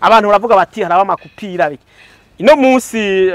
Abantu baravuga bati haraba amakupira biki. Ino munsi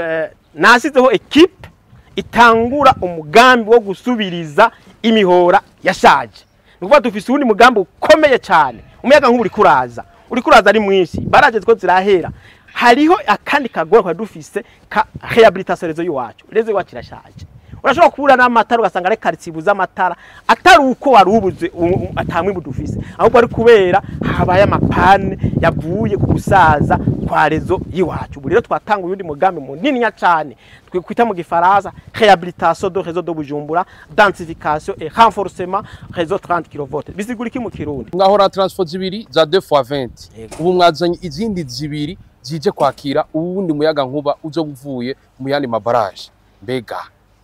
nasizeho equipe itangura umugambi wo gusubiriza imihora yashaje. Nukuvuga dufise uwundi mugambi ukomeye cyane. Umuyaga nkuba uri kuraza. Uri kuraza ari mwinshi. Baraje ziko zirahera. Hariho akandi kagora kwa dufise ka rehabilitation réseau y'iwacu. Réseau y'iwacu irashaje. Urashobora kubura n'amatara ugasanga ari quartier ibuze amatara atari uko wari ubuze atamwe dufise, ahubwo ari kubera habaye ama panne yavuye ku gusaza kwa réseau y'iwacu. Ubu rero twatanga uyundi mugambi munini cyane twikwita mu gifaransa réhabilitation de réseau de Bujumbura, densification et renforcement réseau 30 kV. Bisigura iki mu Kirundi? Mwahora transfo zibiri za 2x20. Yego. Ubu mwazanye izindi zibiri zije kwakira uwundi muyaga nkuba uzo uvuye mu yandi ma barrage. Mbega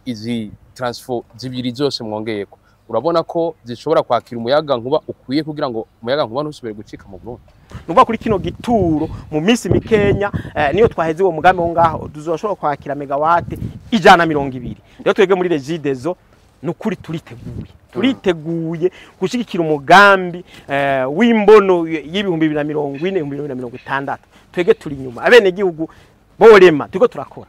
izi transfo zibiri zose mwongeyeko, urabona ko zishobora kwakira umuyaga nkuba ukwiye kugira ngo umuyaga nkuba ntusubire gucika mu Burundi? Nukuvuga kuri kino gituro mu minsi mikenya niyo twaheze uwo mugambi wo ngaho tuzoshobora kwakira megawatt 120. Rero twebwe muri Regideso nukuri turiteguye gushigikira umugambi w'imbono y'2040, 2060. Twebwe turi inyuma abene gihugu borema, turiko turakora.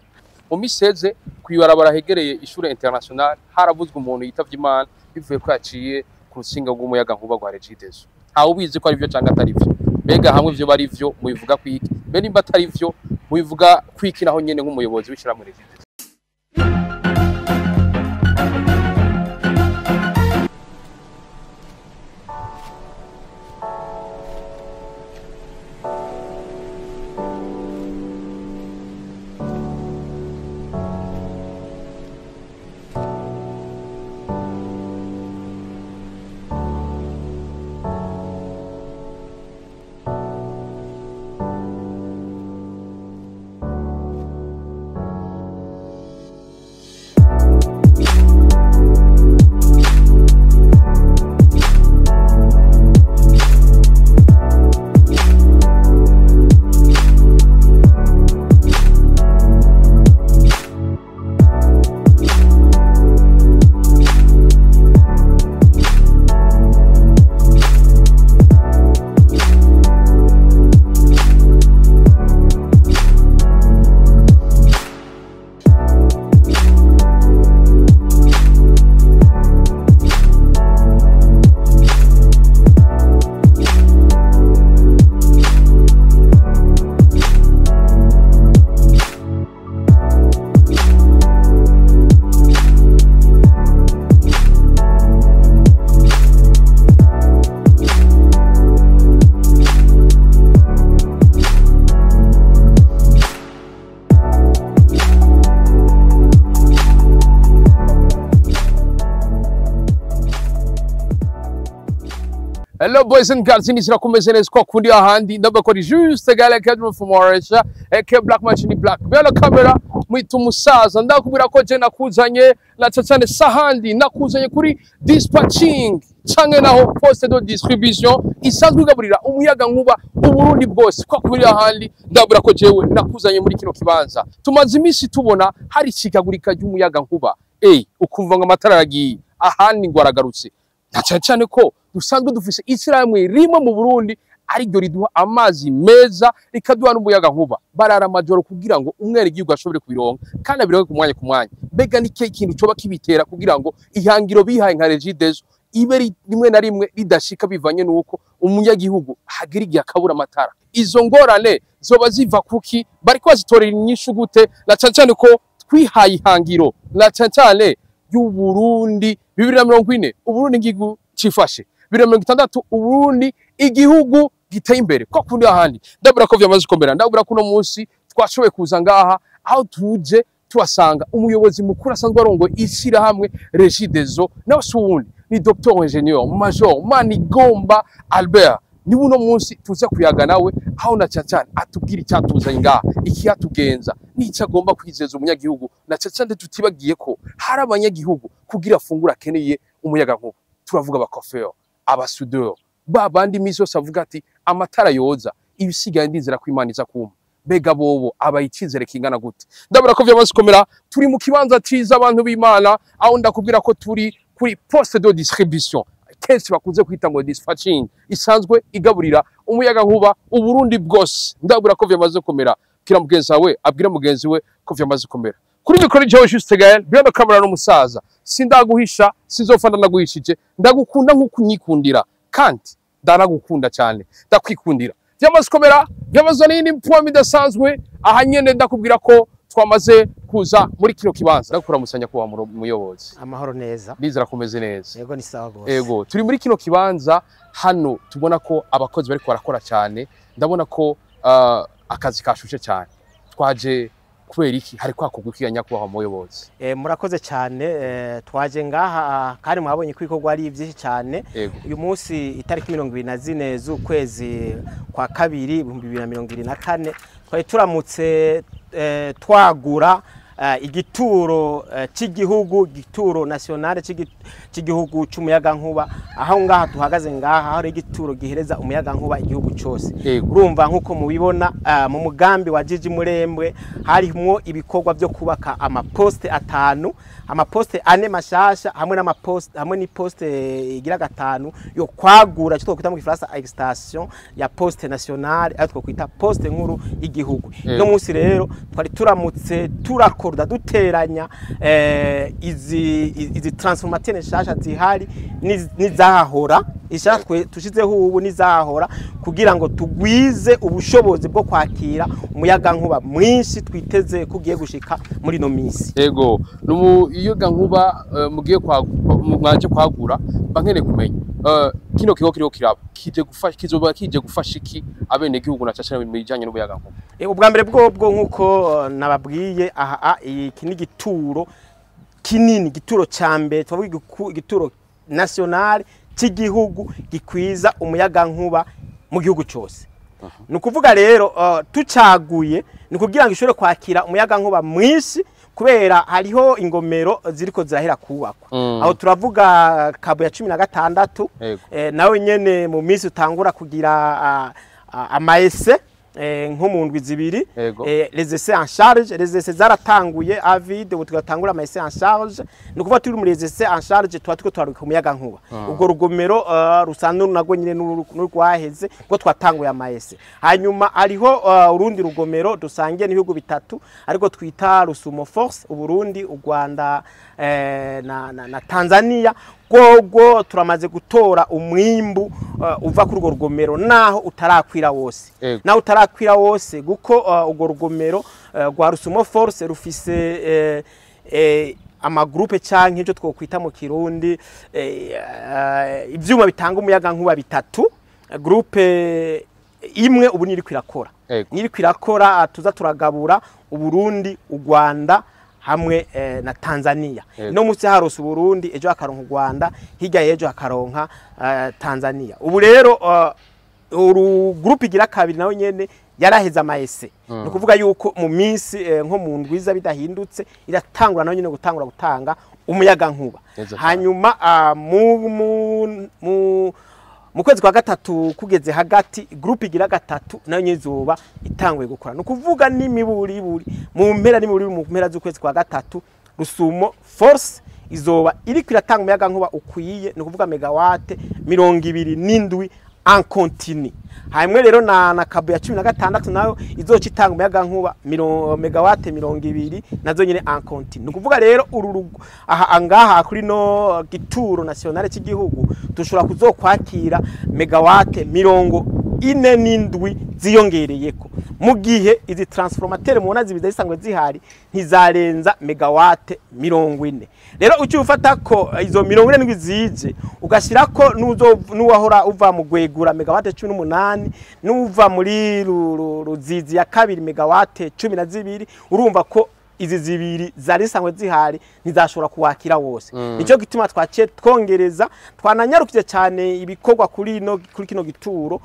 Mu miseze kwibarabara hegereye ishure international haravuzwe umuntu yitavye Imana bivuye ko yaciye ku rusinga rw'umuyaga nkuba rwa Regideso. Ntawe ubizi ko ari byo canke atari byo. Mbega hamwe ivyo bari vyo mubivuga kwiki? Mbe nimba atari vyo mubivuga kwiki naho nyene nk'umuyobozi w'ishirahamwe Regideso? Hello boys and girls, ini sirakumeze neza kwa kundi ahandi ndavuga ko ari juste gale Kedro from Mauritius aka Black Machine Black. Belo camera mwita umusaza, ndakubwira ko je nakuzanye na cyane sahandi nakuzanye kuri dispatching canke naho poste de distribution isanzwe igaburira umuyaga nkuba Uburundi bwose. Kwa kundi ahandi ndabura ko jewe nakuzanye muri kino kibanza. Tumaze iminsi tubona hari icikagurika ry'umuyaga nkuba, ukumva ngo amatara aragiye ahandi ngo aragarutse, na cyane cyane ko dusanzwe dufise ishyirahamwe rimwe mu Burundi ariryo riduha amazi meza rikaduha n'umuyaga nkuba. Barara amajoro kugira ngo umwenegihugu ashobore kubironka kandi abironke ku mwanya ku mwanya. Mbega ni ikihe kintu coba kibitera kugira ngo ihangiro bihaye nka Regideso ibe rimwe na rimwe ridashika bivanye n'uko umunyagihugu hagira igihe akabura amatara? Izo ngorane zoba ziva kuki? Bariko bazitorera inyishu gute? Na cyane cyane ko twihaye ihangiro na cyane cyane y'Uburundi 2040, Uburundi igihugu cifashe, 2060 Uburundi igihugu giteye imbere. Kwa kundi ahandi ndabura ko vyamaze gukomera, ndabura ko uno munsi twashoboye kuza ngaha aho tuje tuhasanga umuyobozi mukuru asanzwe arongoye ishyirahamwe Regideso, nawe si uwundi ni Dr Ingénieur Major Manigomba Albert. Ni uno munsi tuza kuyaga nawe aho na cyane cyane atubwira icyatuzanye ngaha, ikiyatugenza n'icyo agomba kwizeza umunyagihugu, na cyane cyane tutibagiye ko hari abanyagihugu kugira afungura akeneye umuyaga nkuba. Turavuga abakofero, abasudeur, ba bandi iminsi yose avuga ati amatara yoza ibisigaye ndizera ko Imana iza kumpa. Mbega bobo abaye icyizere kingana gute? Ndabura ko vyamaze gukomera. Turi mu kibanza ciza abantu b'Imana, aho ndakubwira ko turi kuri poste de distribution. Kenshi bakunze kwita ngo dispatching, isanzwe igaburira umuyaga nkuba Uburundi bwose. Ndabura ko vyamaze kumera. Kira mugenzi wawe abwira mugenzi we ko vyamaze kumera. Kuri micro Joe Juste Gaël, behind the camera n'umusaza. Sindaguhisha, sinzopfa ndanaguhishije, ndagukunda nk'uko unyikundira, kandi ndanagukunda cyane, ndakwikundira. Vyamaze kumera, vyamaze n'iyindi mpwemu idasanzwe. Aha nyene ndakubwira ko twamaze kuza muri kino kibanza. Ndakuramusanya kuba muyobozi. Amahoro neza. Ndizera kumeze neza. Yego, ni sawa gose. Ego, turi muri kino kibanza hano, tubona ko abakozi bariko barakora cyane. Ndabona ko akazi kashushe cyane. Twaje kubera iki? Hari kwakorwa iki, nyakubahwa muyobozi? Murakoze cyane. Twaje ngaha kandi mwabonye ko ibikorwa ari byinshi cyane. Uyu munsi itariki 24 z'ukwezi kwa kabiri 2024, twari turamutse twagura igituro cy'igihugu, igituro nationale cy'igihugu cy'umuyagankuba. Aho ngaha tuhagaze ngaha hari igituro gihereza umuyagankuba igihugu cyose. Urumva nk'uko mubibona, mu mugambi wa Jiji Murembwe harimwo ibikorwa byo kubaka amaposte atanu, amaposte ane mashasha hamwe n'amaposte, hamwe n'iposte igira gatanu yo kwagura icyo twakwita mu gifaransa extension ya poste nationale, ayo twakwita poste nkuru y'igihugu. No munsi rero twari turamutse turakorda, duteranya izi transformateur nshasha zihari n'izahahora, ishasha tushizeho ubu n'izahahora, kugira ngo tugwize ubushobozi bwo kwakira umuyaga nkuba mwinshi twiteze kugiye gushika muri no minsi. Ego, numuyaga nkuba mugiye kwa mwaje kwagura, bankeneye kumenya kino kigo kiriho kiraba kije gufasha, kizoba kije gufasha iki abenegihugu, na cyane mu bijanye n'umuyaga nkuba? Ubwa mbere bwobwo, nk'uko nababwiye aha, iki ni igituro kinini, igituro ca mbere twavuga igituro national cy'igihugu gikwiza umuyaga nkuba mu gihugu cyose. Ni ukuvuga rero tucaguye ni kugira ngo ishobore kwakira umuyaga nkuba mwinshi, kubera hariho ingomero ziriko zirahera kubakwa. Aho turavuga kabo ya 16. Nawe nyene mu minsi utangura kugira ama essais nko mu ndwi 2. Les essais en charge, les essais zaratanguye à vide, ubu tugatangura ama essais en charge. Ni ukuvuga turi muri les essais en charge, tuba turiko turaruka umuyaga nkuba. Ubwo rugomero rusanzwe narwo nyine n'urwaheze ngo twatanguye ama essais. Hanyuma hariho urundi rugomero dusangiye n'ibihugu bitatu, ariko twita Rusumo Force, Uburundi, u Rwanda na Tanzania. Gogo turamaze gutora umwimbu uva kuri urwo rugomero, naho utarakwira wose. Naho utarakwira wose, kuko urwo rugomero rwa Rusumo Force rufise amagroupe canke icyo twokwita mu Kirundi ivyuma bitanga umuyaga nkuba bitatu. Groupe imwe ubu niriko irakora. Niriko irakora, tuza turagabura Uburundi, u Rwanda hamwe na Tanzania. No musi harose Uburundi, ejo hakaronka u Rwanda, hirya y'ejo hakaronka Tanzania. Ubu rero uru groupe igira kabiri nawe nyene yaraheze ama essais. Ni ukuvuga yuko mu minsi nko mu ndwiza bidahindutse iratangura nawe nyene gutangura gutanga umuyaga nkuba. Neza cyane. Hanyuma mu kwezi kwa gatatu kugeze hagati, groupe igira gatatu nayo nyene izoba itanguye gukora. Ni ukuvuga n'imiburiburi mu mpera, n'imiburiburi mu mpera z'ukwezi kwa gatatu, Rusumo Force izoba iriko iratanga umuyaga nkuba ukwiye, ni ukuvuga megawatt 27 en continu. Hamwe rero na kabo ya 16 nayo izoca itanga umuyaga nkuba megawatt 20 nazo nyene en continu. Ni ukuvuga rero uru aha angaha kuri no gituro nationale cy'igihugu dushobora kuzokwakira megawatt 47 ziyongereyeko, mu gihe izi transformateur mubona zibiza zisanzwe zihari ntizarenza megawatt 40. Rero uci ufata ko izo 47 zije, ugashyirako n'uwahora uva mu Gwegura megawatt 18, n'uva muri Ruzizi ya kabiri megawatt 12, urumva ko izi zibiri zari zisanzwe zihari ntizashobora kuwakira wose. Nico gituma twaciye twongereza, twananyarukije cyane ibikorwa kuri kino gituro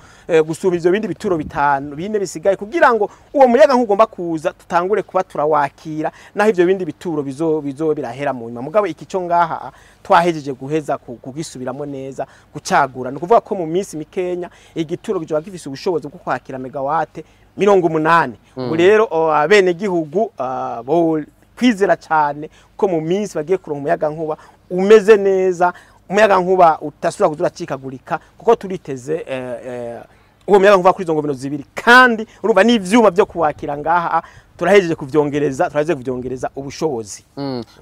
gusumba ivyo bindi bituro bitanu bine bisigaye, kugira ngo uwo muyaga nk'ugomba kuza tutangure kuba turawakira, naho ivyo bindi bituro bizo birahera mu nyuma. Mugabo iki cyo ngaha twahejeje guheza kugisubiramo neza, gucagura. Ni ukuvuga ko mu minsi mikenya igituro kizoba gifise ubushobozi bwo kwakira megawatt 80. Ubu rero abenegihugu bo kwizera cyane ko mu minsi bagiye kuronka umuyaga nkuba umeze neza. umuyaga nkuba utasubira kuza uracikagurika, kuko turiteze uwo muyaga nkuba kuri izo ngomero zibiri. Kandi urumva n'ivyuma byo kuwakira ngaha turahejeje kuvyongereza, turahejeje kuvyongereza ubushobozi.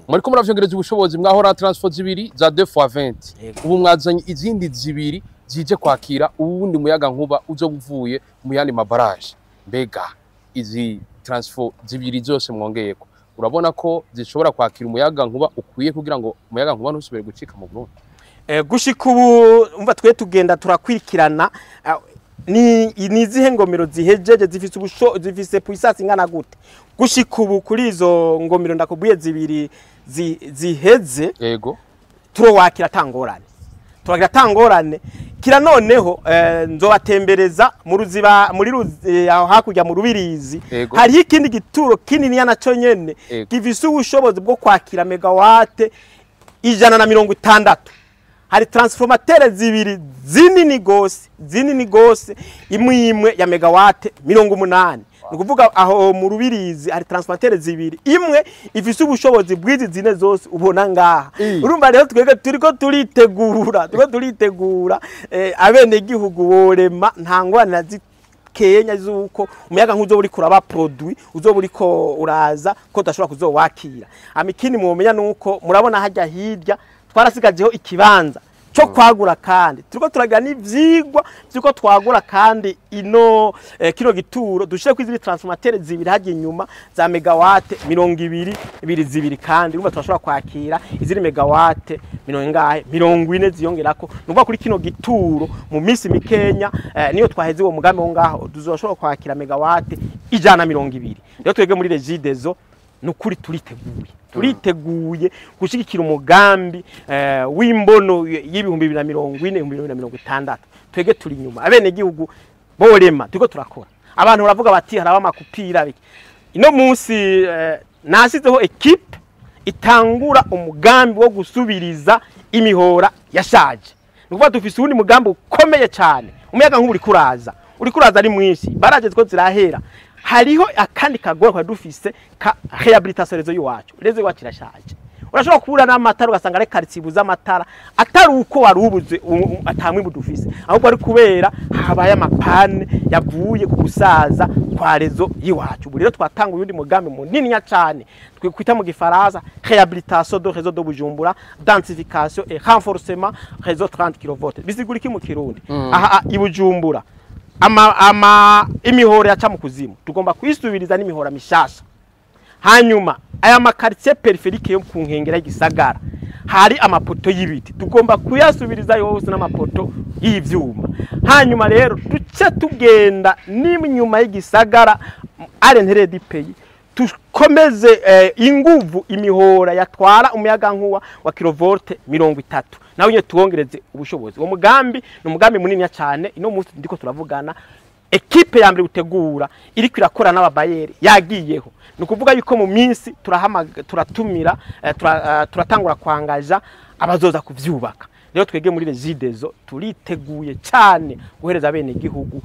Muriko muravyongereza ubushobozi, mwahora transfo zibiri za 2x20. Yego. Ubu mwazanye izindi zibiri zije kwakira uwundi muyaga nkuba uzo uvuye mu yandi ma barrages. Mbega izi transfo zibiri zose mwongeyeko, urabona ko zishobora kwakira umuyaga nkuba ukwiye kugira ngo umuyaga nkuba ntusubire gucika mu Burundi? Gushika ubu, umva, twe tugenda turakwirikirana ni izihe ngomero zihejeje, zifise ubusho, zifise puissance ingana gute. Gushika ubu kuri izo ngomero ndakubwiye zibiri ziheze, turowakira tangorane, turagira tangorane kira. Noneho nzobatembereza mu Ruziba, muri aho hakurya mu Rubirizi. Hariho ikindi gituro kininiya naco nyene gifise ubushobozi bwo kwakira mégawatts 160. Hari transformateurs zibiri zinini gose, zinini gose, imwe imwe ya mégawatts 80. Ni ukuvuga aho mu Rubirizi hari transformateurs zibiri, imwe ifise ubushobozi bw'izi zine zose ubona ngaha. Urumva rero twebwe turiko turitegura abenegihugu borema, nta ngorane na zikenya z'uko umuyaga nk'uzoba uriko uraba produit, uzoba uriko uraza, ko tudashobora kuzowakira. Hama ikindi mwomenya nuko murabona hajya hirya twarasigajeho ikibanza cyo kwagura, kandi turiko turagira n'ivyigwa vy'uko twagura kandi ino kino gituro, dushire izindi transformateurs zibiri hajya inyuma za mégawatts 20 ibiri zibiri. Kandi urumva turashobora kwakira izindi mégawatts mirongo ingahe, 40 ziyongerako. Nukuvuga kuri kino gituro mu minsi mikenya, niyo twaheze uwo mugambi wo ngaho, tuzoshobora kwakira mégawatts 120. Rero twebwe muri Regideso nukuri turiteguye, turiteguye gushyigikira umugambi w'imbono y'2040, 2060. Twebwe turi inyuma, abenegihugu borema, turiko turakora. Abantu baravuga bati haraba ama coupures biki. Ino munsi nasizeho équipe itangura umugambi wo gusubiriza imihora yashaje. Ni ukuvuga dufise uwundi mugambi ukomeye cyane. Umuyaga nkuba uriko uraza, uriko uraza ari mwinshi, barrages ko zirahera. Hariho akandi kagora twari dufise ka réhabilitation réseau y'iwacu. Réseau y'iwacu irashaje. Urashobora kubura n'amatara, ugasanga ari quartier ibuze amatara, atari uko wari ubuze ata mwimbu dufise, ahubwo ari kubera habaye ama pannes yavuye ku gusaza kwa réseau y'iwacu. Ubu rero twatanga uyundi mugambi munini cyane twita mu gifaransa réhabilitation de réseau de Bujumbura, densification et renforcement réseau 30 kV. Bisigura iki mu Kirundi? Aha i Bujumbura ama imihoro yaca mu kuzimu tugomba kuyisubiriza n'imihora mishasha. Hanyuma aya ma quartiers périphériques yo ku nkengera y'igisagara hari amapoto y'ibiti, tugomba kuyasubiriza yose n'amapoto y'ivyuma. Hanyuma rero duce tugenda n'inyuma y'igisagara, à l'intérieur du pays, tukomeze inguvu imihora yatwara umuyaga nkuba wa kilovolt 30, nawe nyine tuwongereze ubushobozi. Uwo mugambi ni umugambi munini cyane. Ino munsi ndiko turavugana, équipe ya mbere utegura iriko irakora n'aba bailleurs yagiyeho. Ni ukuvuga yuko mu minsi turatumira, turatangura kwangaja abazoza kuvyubaka. Rero twege muri Regideso turiteguye cyane guhereza bene igihugu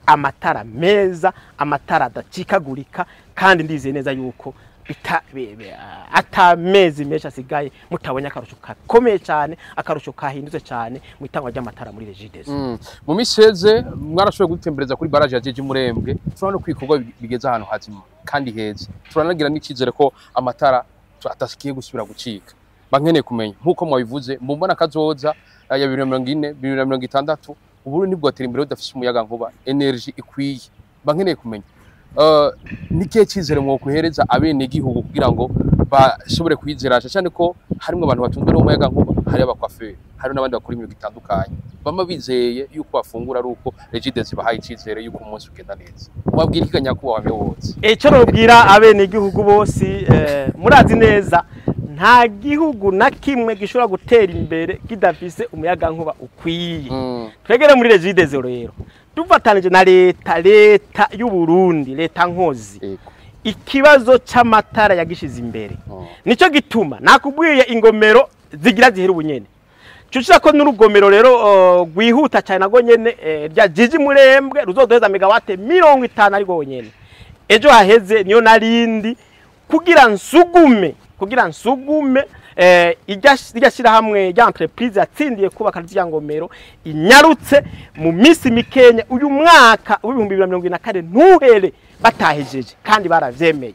amatara meza, amatara adacikagurika. Kandi ndizeye neza yuko ata mezi menshi asigaye mutabonye akarusho gakomeye cyane, akarusho kahindutse cyane mu itangwa ry'amatara muri Regideso. Mu minsi iheze mwarashoboye gutembereza kuri barrage ya Jeje Murembwe, turabona ko ibikorwa bigeze ahantu hazima kandi heza. Turanagira n'icyizere ko amatara atasikiye gusubira gucika. Bankeneye kumenya, nk'uko mwabivuze mu mbona kazoza ya 2040, 2060, Uburundi ntibwotera imbere budafise umuyaga nkuba, énergie ikwiye. Bankeneye kumenya ni kihe cyizere mwokuhereza abenegihugu kugira ngo bashobore kwizera, cyane ko harimwo abantu batunzwe n'umuyaga nkuba, hari aba coiffeurs, hari n'abandi bakora imyuga itandukanye bama bizeye yuko bafungura ari uko Regideso bahaye icyizere yuko umunsi ugenda neza. Wabwira iki nyakubahwa muyobozi? Icyo nobwira abenegihugu bose, murazi neza nta gihugu na kimwe gishobora gutera imbere kidafise umuyagankuba ukwiye. Twegere muri Regideso rero dufatanije na leta, leta y'u Burundi, leta nkozi, ikibazo c'amatara yagishize imbere. Nico gituma nakubwiye ingomero zigira zihera ubunyene, cucira ko n'urugomero rero rwihuta cyane nago nyene rya Jiji Murembwe ruzoduheza mégawatts 50 ariko nyene. Ejo haheze niyo narindi kugira nsugume Irya shirahamwe rya entreprise yatsindiye kubaka rya ngomero inyarutse mu minsi mikenya, uyu mwaka w'2024 ntuhere batahejeje, kandi baravyemeye.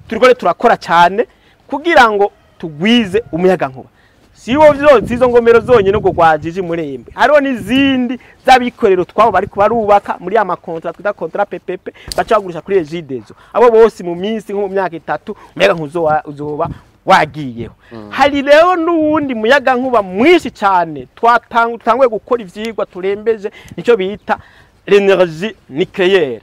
Turiko rero turakora cyane kugira ngo tugwize umuyaga nkuba. Siwo vyose izo ngomero zonyene ubwo rwajije Murembe, hariho n'izindi z'abikorera utwabo bariko barubaka muri ya makontra twita contrat PPP, baca bagurisha kuri Regideso. Abo bose mu minsi nko mu myaka 3 umuyaga nkuba uzoba wagiyeho. Hari rero n'uwundi muyaga nkuba mwinshi cyane twatanguye gukora ivyigwa turembeje, nicyo bita l'énergie nucléaire,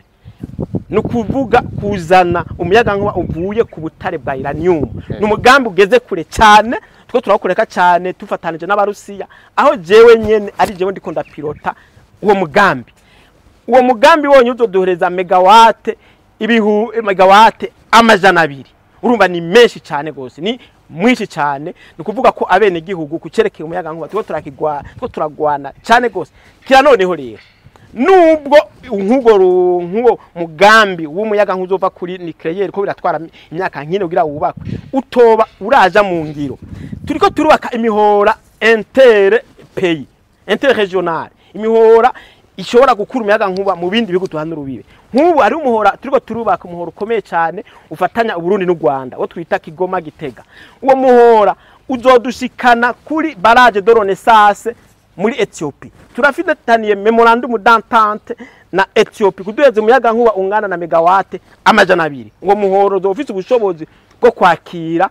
ni ukuvuga kuzana umuyaga nkuba uvuye ku butare bwa uranium. Ni umugambi ugeze kure cyane, two turawukoreka cyane tufatanije n'Abarusiya, aho jewe nyene ari jewe ndiko ndapilota uwo mugambi. Uwo mugambi wonyine uzoduhereza megawatt megawatt 200. Urumva ni menshi cyane gose, ni mwinshi cyane. Ni ukuvuga ko abene gihugu kucerekeye umuyaga nkuba tuko turakigwa, tuko turagwana cyane gose. Kira noneho rero nubwo nk'uwo mugambi w'umuyaga nk'uzova kuri nucléaire, ko biratwara imyaka nkine kugira wubakwe, utoba uraja mu ngiro, turiko turubaka imihora inter pays, interregional, imihora ishobora gukura umuyaga nkuba mu bindi bihugu tuhana urubibe. Nk'ubu ari umuhora turiko turubaka, umuhora ukomeye cyane ufatanya Uburundi n'u Rwanda, wo twita Kigoma Gitega. Uwo muhora uzodushikana kuri barrage de Renaissance muri Ethiopie. Turafitaniye memorandum d'entente na Ethiopie kuduheza umuyaga nkuba ungana na megawatt 200. Uwo muhoro uzofise ubushobozi bwo kwakira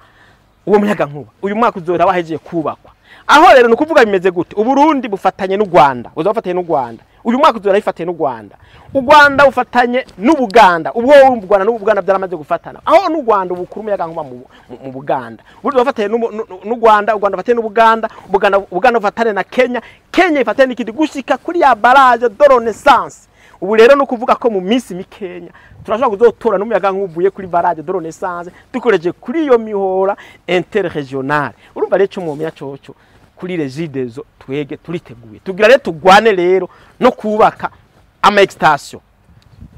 uwo muyaga nkuba. Uyu mwaka uzora wahejeje kubakwa. Aho rero ni ukuvuga bimeze gute? Uburundi bufatanye n'u Rwanda, uzafatanye n'u Rwanda. Uyu mwaka uzora bifatanye n'u Rwanda. U Rwanda bufatanye n'Ubuganda. Ubwo u Rwanda n'Ubuganda byaramaze gufatana. Aho n'u Rwanda bukuru umuyaga nkuba mu Buganda. Uburundi bufatanye n'u Rwanda, u Rwanda bufatanye n'Ubuganda, Ubuganda bufatane na Kenya, Kenya ifatanye n'ikindi gushika kuri ya barrage de Renaissance. Ubu rero no kuvuga ko mu minsi mikenya turashobora kuzotora n'umuyaga nkuvuye kuri barrage de Renaissance dukoreje kuri iyo mihora interregionale. Urumva rero cyo mumenya coco kuri Regideso twege turiteguye. Tugira rero tugwane rero no kubaka ama extension.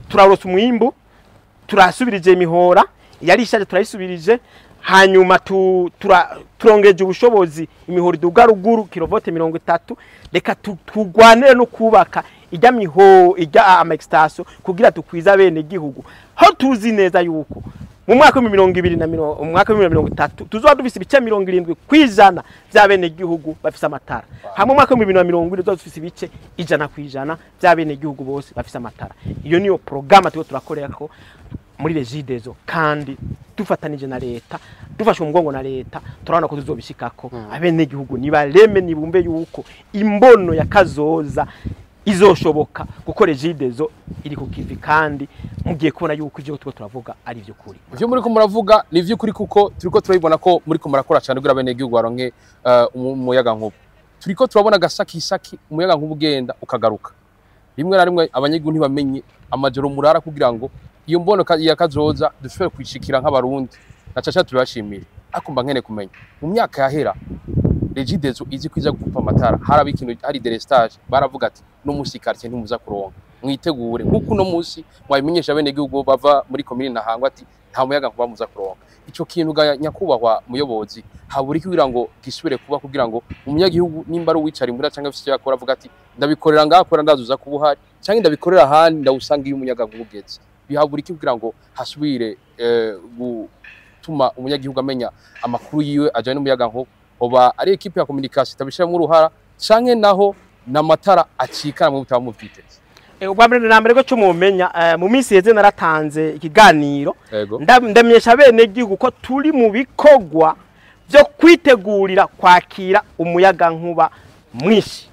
Turaronsa umwimbu, turasubirije imihora yari ishaje turayisubirije, hanyuma turongeje ubushobozi imihora iduga ruguru kilovolte 30. Reka tugwanire no kubaka ijya miho ijya ama extension kugira tukwiza bene gihugu. Ho tuzi neza yuko mu mwaka wa 2020 mu mwaka wa 2030 tuzoba dufise ibice 70% vya bene gihugu bafise amatara. Hamwe mu mwaka wa 2040 tuzoba dufise ibice 100% vya bene gihugu bose bafise amatara. Iyo niyo programme tuko turakorera ko muri Regideso, kandi dufatanije na leta, dufashe umugongo na leta, turabona ko tuzobishikako. Abene gihugu nibareme nibumbe yuko imbono ya kazoza izoshoboka, kuko Regideso iri ku kivi, kandi mugiye kubona yuko ivyo tuko turavuga ari ivyo kuri. Ivyo muri ko muravuga ni ivy'ukuri, kuko turiko turabibona ko muri ko murakora cyane kugira bene gihugu baronke umuyaga nkuba. Turiko turabona gasakisaki umuyaga nkuba ugenda ukagaruka. Rimwe na rimwe abanyagihugu ntibamenye amajoro murara kugira ngo iyo mbono ya kazoza dushobore kwishikira nk'Abarundi. Na caca tubashimire. Ariko mba nkene kumenya mu myaka yahera Regideso izi kwiza gukupa amatara, haraba ikintu hari délestage, baravuga ati no musi quartier ntimuza kuronka, mwitegure. Nkuko no musi mwabimenyesha bene gihugu bava muri commune Ntahangwa ati nta muyaga nkuba muza kuronka. Ico kintu ga nyakubahwa muyobozi, habura kugira ngo gisubire kuba, kugira ngo umunyagihugu nimba ari uwicara imbura cyangwa afise icyo yakora avuga ati ndabikorera ngaha kora ndazuza kuba uhari, cyangwa ndabikorera ahandi ndawusanga iyo umuyaga nkuba ugeze. Bihabura iki kugira ngo hasubire gutuma umunyagihugu amenya amakuru yiwe ajanye n'umuyaga nkuba? Oba ari équipe ya communication itabishiramo uruhara, canke naho n'amatara acikana mu mutaba muvyiteze? Ubwa mbere na mbere ko cyo mumenya, mu minsi yeze naratanze ikiganiro, ndamenyesha bene gihugu ko turi mu bikorwa byo kwitegurira kwakira umuyaga nkuba mwinshi.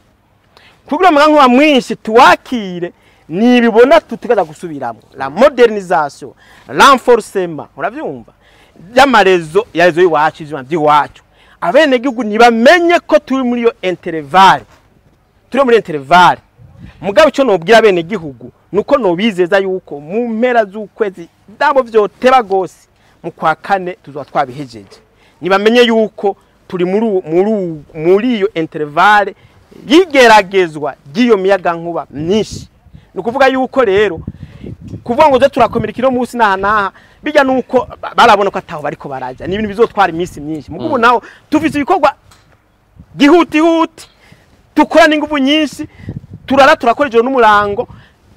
Kugira umuyaga nkuba mwinshi tuwakire nibibona tutugaza gusubiramo la modernisation, renforcement, uravyumva, y'ama réseau ya réseau iwacu, ivyuma by'iwacu. Abene gihugu nibamenye ko turi muri iyo intervalle, turi muri intervalle. Mugabo ico nobwira bene gihugu nuko nobizeza yuko mu mpera z'ukwezi dabo vyoteba gose mu kwa kane tuzoba twabihejeje. Nibamenye yuko turi muri iyo intervalle yigeragezwa ry'iyo miyaga nkuba myinshi. Ni ukuvuga yuko rero Kuvuga ngo turakomera kino munsi naha naha bijya nuko barabona ko ataho bariko baraja, ni ibintu bizotwara iminsi myinshi. Mugubu naho tufise ibikorwa gihuti huti, tukora n'inguvu nyinshi, turara turakora ijoro n'umurango.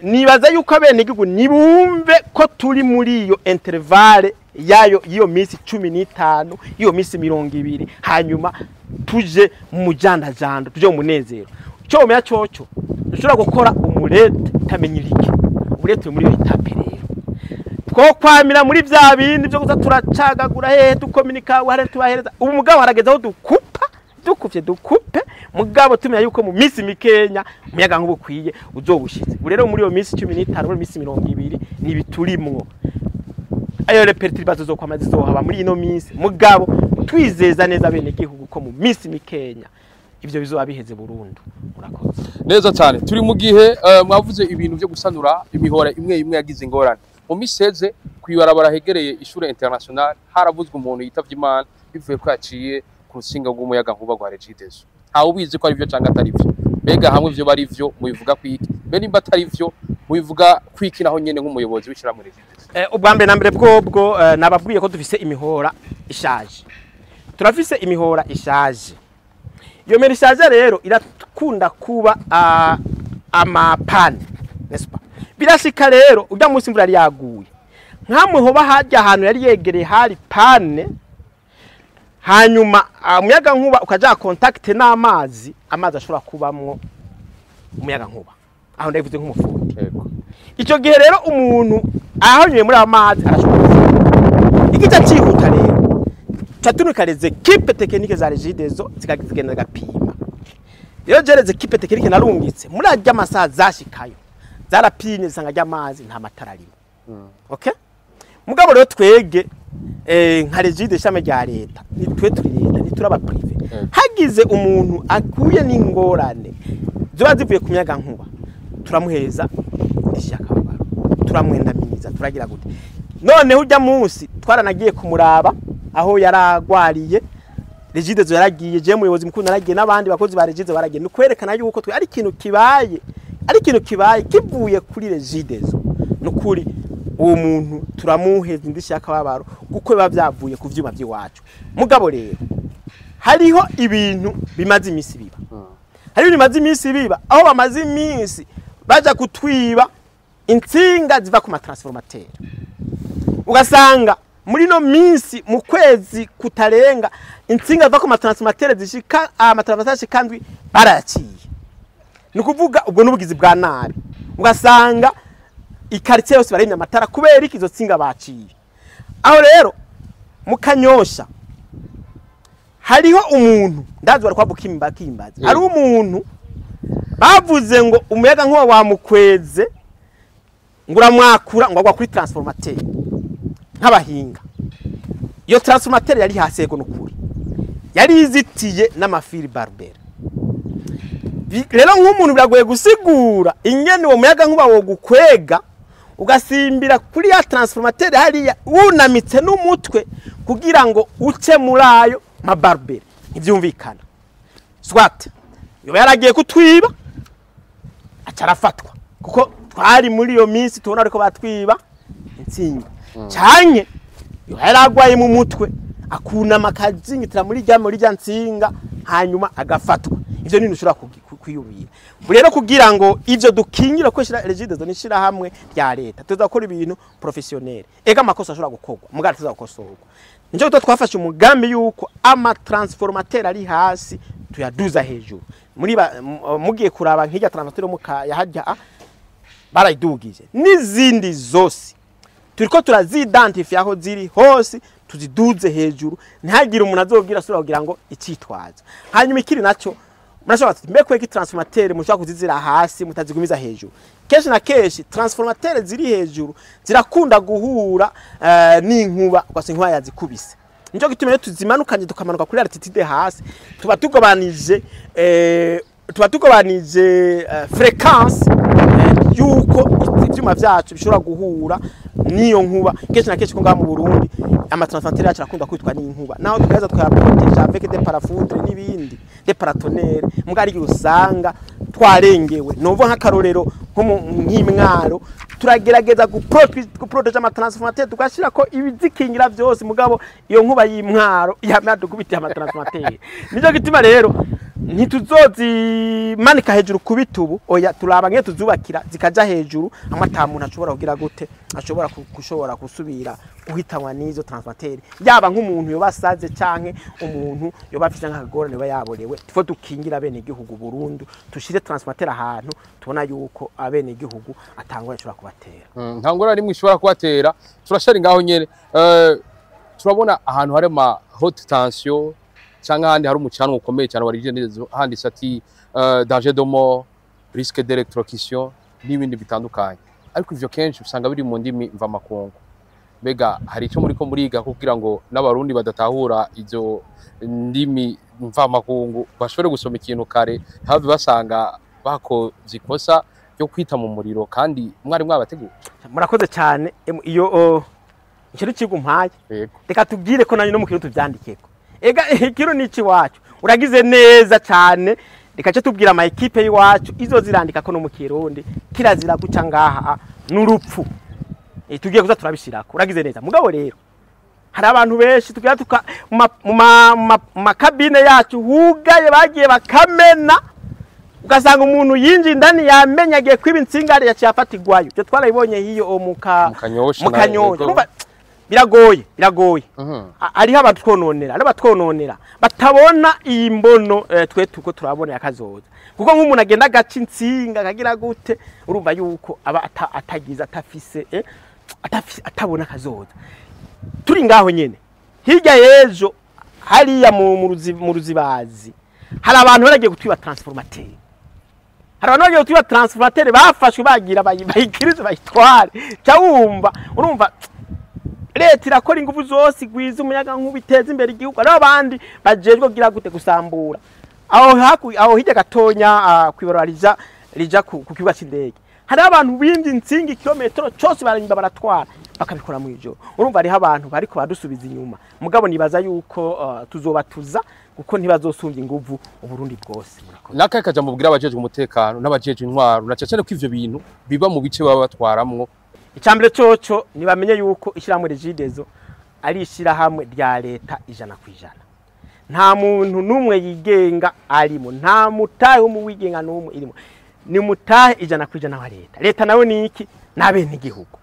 Nibaza yuko abene igihugu nibumve ko turi muri iyo intervalle yayo iyo minsi 15, iyo minsi 20, hanyuma tuje mu mujandajando, tuje mu munezero. Cyo umenya coco ushobora gukora umurete utamenye irike umurete muri iyo étape. Rero twokwamira muri vya bindi byo kuza turacagagura hehe, dukominika wahare tubahereza. Ubu mugabo harageze aho dukupa, dukuvye dukupe, mugabo tumenya yuko mu minsi mikenya umuyaga nkuba ukwiye uzowushitse. Ubu rero muri iyo minsi 15, muri minsi 20 nibiturimwo, ayo les perturbations zokwama zizohaba muri ino minsi, mugabo twizeza neza bene gihugu ko mu minsi mikenya ivyo bizoba biheze burundu. Murakoze. Neza cyane. Turi mu gihe mwavuze ibintu byo gusanura imihora imwe imwe yagize ingorane. Mu miseze kwibarabara hegereye ishure international haravuzwe umuntu yitavye Imana bivuye ko yaciye ku rusinga rw'umuyaga nkuba rwa Regideso. Ntawe ubizi ko ari byo cyangwa atari byo. Mbega hamwe ivyo bari vyo mubivuga kwiki? Mbe nimba atari vyo mubivuga kwiki naho nyene nk'umuyobozi w'ishirahamwe Regideso? Ubwa mbere na mbere bwobwo nababwiye ko dufise imihora ishaje. Turafise imihora ishaje. Iyo mihora ishaje rero irakunda kuba ama pannes, n'est-ce pas? Birashika rero urya munsi imvura yari yaguye, nkamwe hoba hajya ahantu yari yegereye hari panne, hanyuma umuyaga nkuba ukaja contact n'amazi, amazi ashobora kubamwo umuyaga nkuba. Aho ndabivuze nk'umufundi. Icyo gihe rero umuntu ahanyuye muri ayo mazi arashobora gupfa. Igica cyihuta rero catunuka les équipes techniques za Regideso zikagenda gapima. Rero je les équipes techniques narungitse muri arya masaha zashikayo, zarapimye zisanga ry'amazi nta matara arimo. Okay, mugabo rero twege nka Regideso, ishami rya leta, ni twe turi leta, ni turaba privé. Hagize umuntu akuye n'ingorane ziba zivuye ku muyaga nkuba, turamuhereza indishyi y'akababaro, turamwendaminiza, turagira gute. Noneho ujya munsi twaranagiye kumuraba aho yaragwariye. Regideso yaragiye, je muyobozi mukuru naragiye, n'abandi bakozi ba Regideso baragiye. Ni kwerekana yuko twe ari ikintu kibaye kivuye kuri Regideso, nukuri uwo muntu turamuheza indishyi y'akababaro kuko biba byavuye ku vyuma by'iwacu. Mugabo rero hariho ibintu bimaze iminsi biba, hari ibintu bimaze iminsi biba aho bamaze iminsi baja kutwiba intsinga ziva ku ma transformateurs. Ugasanga muri no minsi mu kwezi kutarenga intsinga ziva ku ma transformateurs zishika ama transformateurs ashika ndwi barayaciye. Ni ukuvuga ubwo n'ubugizi bwa nabi. Ugasanga i quartier yose baremye amatara kubera iki? Izo nsinga baciye. Aho rero mu Kanyosha hariho umuntu, ndazi bari kwabuka kimbaza, hariho umuntu bavuze ngo umuyaga nkuba wamukweze, ngo uramwakura, ngo agwa kuri transformateur. Nk'abahinga, iyo transformateur yari hasi, yego nukuri yari izitiye n'ama fils barbés. Rero nk'umuntu biragoye gusigura ingene uwo muyaga nkuba wogukwega ugasimbira kuri ya transformateur hariya wunamitse n'umutwe kugira ngo uce muri ayo ma barbelés, ntibyumvikana. Soit yoba yaragiye kutwiba aca arafatwa, kuko twari muri iyo minsi tubona ariko batwiba intsinga, canke yoba yaragwaye mu mutwe akunama akazingitira muri rya ntsinga hanyuma agafatwa. Ivyo ni ushobora kwiyubira. Ubu rero kugira ngo ivyo dukingira ko Regideso ni ishirahamwe rya leta, tuzakora ibintu professionnel. Ega amakosa ashobora gukorwa, mugabo tuzagukosorwa. Nico gituma twafashe umugambi yuko ama transformateur ari hasi tuyaduza hejuru. Muri mugiye kuraba nk'irya transformateur mu kaya hajya barayidugije, n'izindi zose turiko turazidentifia aho ziri hose tuziduze hejuru, ntihagire umuntu azobwira asubira kugira ngo icitwazo. Hanyuma ikiri naco, murashobora kuti mbe kweki transformateur mushobora kuzizira hasi mutazigumiza hejuru? Kenshi na kenshi transformateur ziri hejuru zirakunda guhura n'inkuba, ugasanga inkuba yazikubise. Nico gituma rero tuzimanukanye, tukamanuka kuri altitude hasi, tuba tugobanije fréquence yuko ivyuma vyacu bishobora guhura n'iyo nkuba. Kenshi na kenshi ko ngaha mu Burundi ama transformateur yacu arakunda kwitwa n'inkuba, naho tukaza tukayaproteja avec des parafoudres n'ibindi, des paratonnerres, mbwa ari usanga twarengewe. Novuga nk'akarorero nko nk'imwaro Turagerageza guproteja amatransformateur, tugashyira ko ibizikingira byose, mugabo iyo nkuba y'imwaro yadukubitiye amatransformateur. Nicyo gituma rero ntituzozimanika hejuru ku bitubu, oya, turaba nke tuzubakira zikaja hejuru, hamwe ata muntu ashobora kugira gute, ashobora gushobora gusubira guhitanwa n'izo transformateur, yaba nk'umuntu yoba asaze canke umuntu yoba afise nk'akagorane, yoba yaborewe. Tufo dukingira abene igihugu burundu, tushire transformateur ahantu tubona yuko abene igihugu atangwa ashobora kubatera. Nta ngorane nimwe ishobora kubatera. Turashari ngaho nyene. Turabona ahantu hari ama haute tension canke ahandi hari umucanwa ukomeye cyane wa Regideso, handitse ati danger de mort, risque d'électrocution n'ibindi bitandukanye, ariko ivyo kenshi usanga biri mu ndimi mvamakungu. Mbega hari icyo muriko muriga kugira ngo n'Abarundi badatahura izo ndimi mvamakungu bashobore gusoma ikintu kare, ntibave basanga bakoze ikosa ryo kwita mu muriro kandi mwari mwabateguye? Murakoze cyane. Iyo ikintu kigumpaye, reka tubwire ko nanyu no mu kintu tuvyandikeko. Ega ikintu ni iwacu, uragize neza cyane. Reka cyo tubwira ama équipe y'iwacu izo zirandika ko no mu Kirundi kirazira guca ngaha n'urupfu. Tugiye kuza turabishirako. Uragize neza. Mugabo rero hari abantu benshi tugira tuka mu makabine yacu hugaye, bagiye bakamena, ugasanga umuntu yinjiye indani yamenye agiye kwiba intsinga yaciye afatirwayo. Ibyo twarabibonye hiyo mu ka Mu Kanyosha. Mu Kanyosha. Urumva, biragoye, biragoye. Hariho abatwononera, hariho abatwononera batabona iyi mbono twe tuko turabona yakazoza, kuko nk'umuntu agenda agaca intsinga akagira gute, urumva yuko aba atagize atafise atafise atabona akazoza. Turi ngaho nyene, hirya y'ejo hariya mu Ruzibazi hari abantu baragiye gutwiba transformateur. Hari abantu bagiye gutwiba transformateur, bafashwe bagira bayikirize bayitware. Ca wumva, urumva leta irakora ingufu zose igwiza umuyaga nkuba, iteza imbere igihugu, hariho abandi bajejwe kugira gute, gusambura. Aho haku aho hirya gatonya kwibarabara rija ku kibuga c'indege, hariho abantu bimvye intsinga ikilometero cose, baranyimba baratwara, bakabikora mw'ijoro. Urumva hariho abantu bariko badusubiza inyuma, mugabo nibaza yuko tuzobatuza kuko ntibazosumvya inguvu Uburundi bwose. Murakoze. N'akahe kajambo mubwira abajejwe umutekano n'abajejwe intwaro, na cane cane ko ivyo bintu biba mu bice baba batwaramwo? Icambere coco, nibamenye yuko ishyirahamwe Regideso ari ishyirahamwe rya leta 100%. Nta muntu n'umwe yigenga arimo, nta mutahe wo mu wigenga n'umwe irimo, ni mutahe 100% wa leta. Leta nawe ni iki? N'abenegihugu.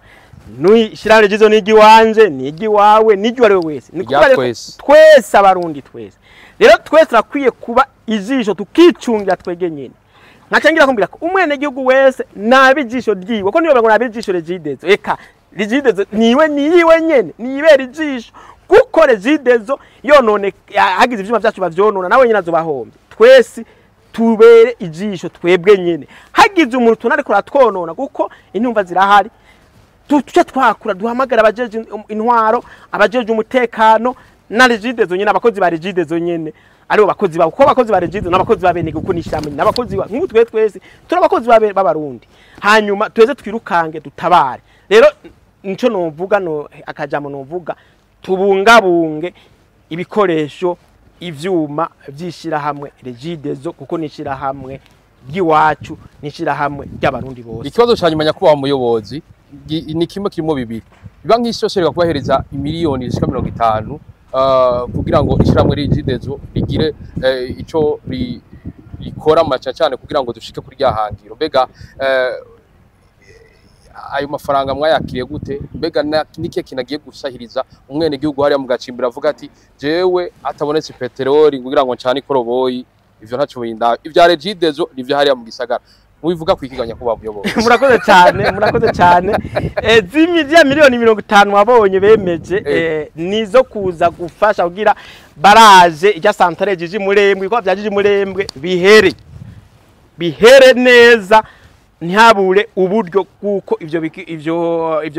Ishyirahamwe Regideso ni iry'iwanje, ni iry'iwawe, ni iry'uwo ari we wese. Ni Irya kuvuga rero twese. Twese Abarundi twese rero, twese turakwiye kuba ijisho, tukicungira twege nyene. Nkaca ngira kumbwira ko umwenegihugu wese nabe ijisho ryiwe, ko niyo ngo nabe ijisho Regideso, eka Regideso niwe niyiwe nyene, niyibera ijisho, kuko Regideso yonone hagize ivyuma vyacu bavyonona, nawe nyene azobahombye. Twese tubere ijisho twebwe nyene, hagize umuntu tubona ariko aratwonona, kuko intumva zirahari, tuce twakura duhamagara abajeje intwaro, abajeje umutekano na Regideso nyene, abakozi ba Regideso nyene, aribo bakozi babo, kuko abakozi ba Regideso n'abakozi ba bene kuko n'ishyirahamwe n'abakozi ba nk'ubu twe twese turi abakozi b'Abarundi. Hanyuma tweze twirukange dutabare. Rero nico novuga, no akajambo novuga, tubungabunge ibikoresho, ivyuma vy'ishirahamwe Regideso, kuko n'ishirahamwe ry'iwacu, n'ishirahamwe ry'Abarundi bose. Ikibazo ca nyuma, nyakubahwa muyobozi, ni kimwe kirimo bibiri. Biba nk'isi yose reka kubahereza imiliyoni zishika 50 kugira ngo ishirahamwe Regideso rigire ico rikora maca cyane kugira ngo dushike kuri rya hangiro. Mbega ayo mafaranga mwayakiriye gute? Mbega n'ikihe kintu agiye gusahiriza umwene gihugu hariya mu gacimbira avuga ati jewe hatabonetse peteroli kugira ngo ncane ikoroboyi, ivyo ntaco binda, ivya Regideso nivyo hariya mu gisagara mubivuga kwikiga, nyakubahwa muyobozi? Murakoze cyane, murakoze cyane. Zimwe miliyoni 50 wabonye bemeje, nizo kuza gufasha kugira baraje ijya centrale Jiji Murembwe, ko bya Jiji Murembwe bihere, bihere neza, ntihabure uburyo kuko ivyo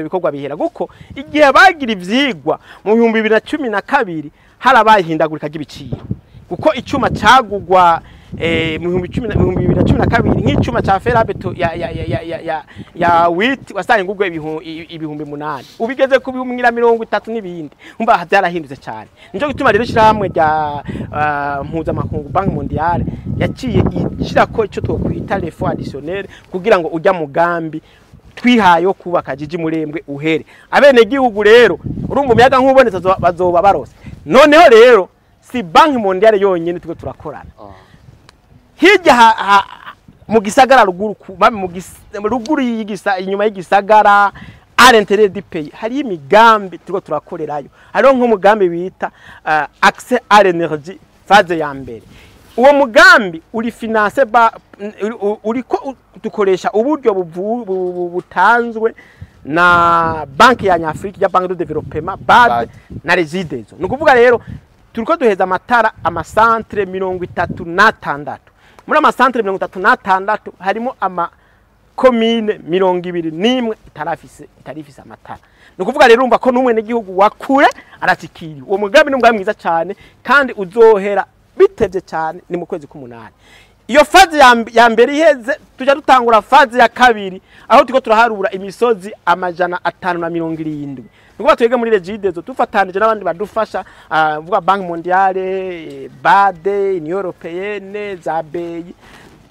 bikorwa bihera, kuko igihe bagira ivyigwa mu 2012 harabaye ihindagurika ry'ibiciro, kuko icuma cagugwa mu 2012 nk'icuma ca fer à béton ya huit wasanga ingugwe 8000, ubigeze ku 230,000 n'ibindi. Umva byarahindutse cyane. Nico gituma rero ishyirahamwe rya mpuzamakungu, Banque Mondiale, yaciye ishirako ico twokwita les fonds additionnels kugira ngo ujya mugambi. twihaye wo kubaka Jiji Murembwe uhere. Abenegihugu rero urumva umuyaga nk'ubonetse bazoba barose. Noneho rero si Banque Mondiale yonyene turiko turakorana, hirya mu gisagara ruguru, ruguru y'igisa, inyuma y'igisagara, à l'intérieur du pays, hariyo imigambi turiko turakorerayo. Hariho nk'umugambi bita accès à l'énergie phase ya mbere. Uwo mugambi uri financé ba uriko dukoresha uburyo butanzwe na banki ya Nyafrika ya Banque de Développement, BAD, BAD. na Regideso. Ni ukuvuga rero turiko duheza amatara amasantere 36. Muri amasantere 36 harimo ama komine 21 itarifise amatara. Ni ukuvuga rero urumva ko n'umwe n'igihugu wa kure arashikiriwe. Uwo mugambi ni umugambi mwiza cyane kandi uzohera bitevye cyane, ni mu kwezi k'umunani. Iyo phase ya mbere iheze, tujya dutangura phase ya kabiri, aho turiko turaharura imisozi 570. Ni ukuvuga twebwe muri Regideso dufatanije n'abandi badufasha, vuga Banque Mondiale, BAD, Union Européenne, za BEI,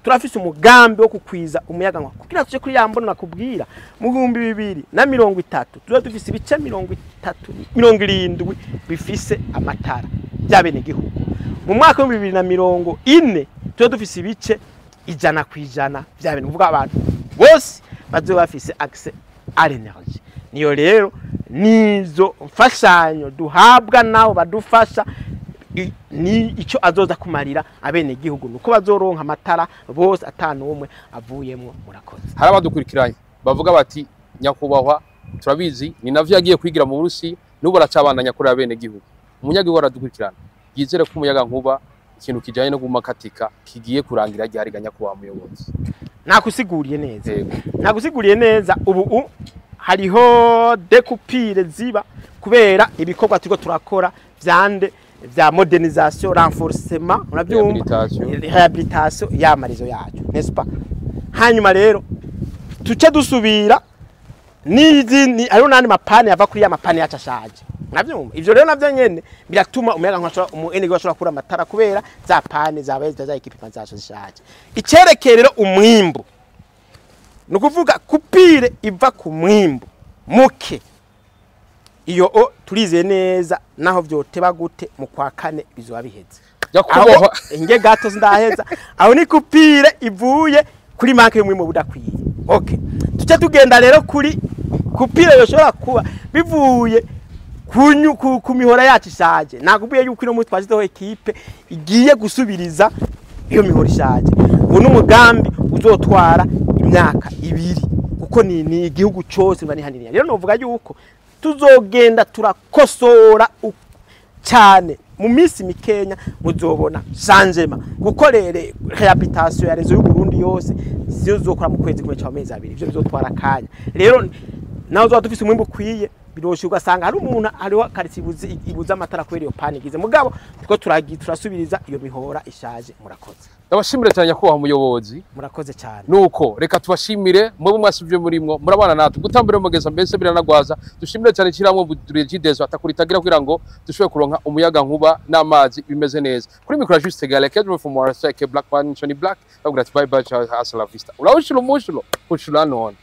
turafise umugambi wo kukwiza umuyaga nkuba kugira tuje kuri ya mbono nakubwira mu 2030 tuba dufise ibice 30 70 bifise amatara by'abenegihugu. Mu mwaka w'2040 tuba dufise ibice 100% by'abene, kuvuga abantu bose bazoba bafise accès à l'énergie. Niyo rero nizo mfashanyo duhabwa nabo badufasha, ni icyo azoza kumarira abenegihugu nuko bazoronka amatara bose atanu umwe avuyemwo. Murakoze. Hari abadukurikiranye bavuga bati: "Nyakubahwa, turabizi ni navyo yagiye kwigira mu Burusi, n'ubu aracabandanya kurera bene gihugu." Umunyagihugu aradukurikirana yizere ko umuyaga nkuba, ikintu kijanye no gumakatika, kigiye kurangira ryari ga nyakubahwa muyobozi? Nakusiguriye neza. Yego. Nagusiguriye neza. Ubu hariho des coupures ziba kubera ibikorwa turiko turakora vyande vya modernisation, renforcement, urabyumva? Rehabilitation. Rehabilitation y'ama réseaux yacu, n'est-ce pas? Hanyuma rero tuce dusubira n'izindi, hariho n'andi ma pannes yava kuri ya ma pannes yacu ashaje, navyumva? Ivyo rero navyo nyene biratuma umuyaga nkuba ashobora, umu energy ashobora kubura amatara kubera za pannes zabaye za équipements zacu zishaje. Icerekeye rero umwimbu, ni ukuvuga coupure iva ku mwimbu muke, iyo o turizeye neza naho vyoteba gute, mu kwa kane bizoba biheze. Nyakubahwa. Aho inge gato sindaheza, aho ni coupure ivuye kuri manque y'umwimbu budakwiye. Okay, tuce tugenda rero kuri coupure yoshobora kuba bivuye ku mihora yacu ishaje. Nakubwiye yuko ino munsi twashyizeho équipe igiye gusubiriza iyo mihora ishaje. Ubu ni umugambi uzotwara imyaka 2 kuko ni igihugu cyose mba ni hanini. Rero novuga yuko tuzogenda turakosora cyane, mu minsi mikenya muzobona changement, kuko rere rehabilitation ya réseau y'u Burundi yose siyo zokora mu kwezi kumwe cyangwa amezi 2. Ivyo bizotwara akanya. Rero naho uzoba dufise umwimbu ukwiye, biroshe ugasanga hari umuntu, hariho quartier ibuze amatara kubera iyo panne igize. Mugabo tuko turasubiriza iyo mihora ishaje. Murakoze. Ndabashimire cyane, nyakubahwa muyobozi. Murakoze cyane. Nuko reka tubashimire mwebwe mwasivye murimwo murabana natwe gutambira mugeza, mbese biranagwaza. Dushimire cyane kiramwe Regideso atakuritagira kugira ngo dushobore kuronka umuyaga nkuba n'amazi bimeze neza. Kuri micro, Juste Gale Kedro from Waraseke, Black Man Johnny Black, ndavuga ati: "Bye bye, ciao, hasta la vista." Urawushira umushuro ushura none.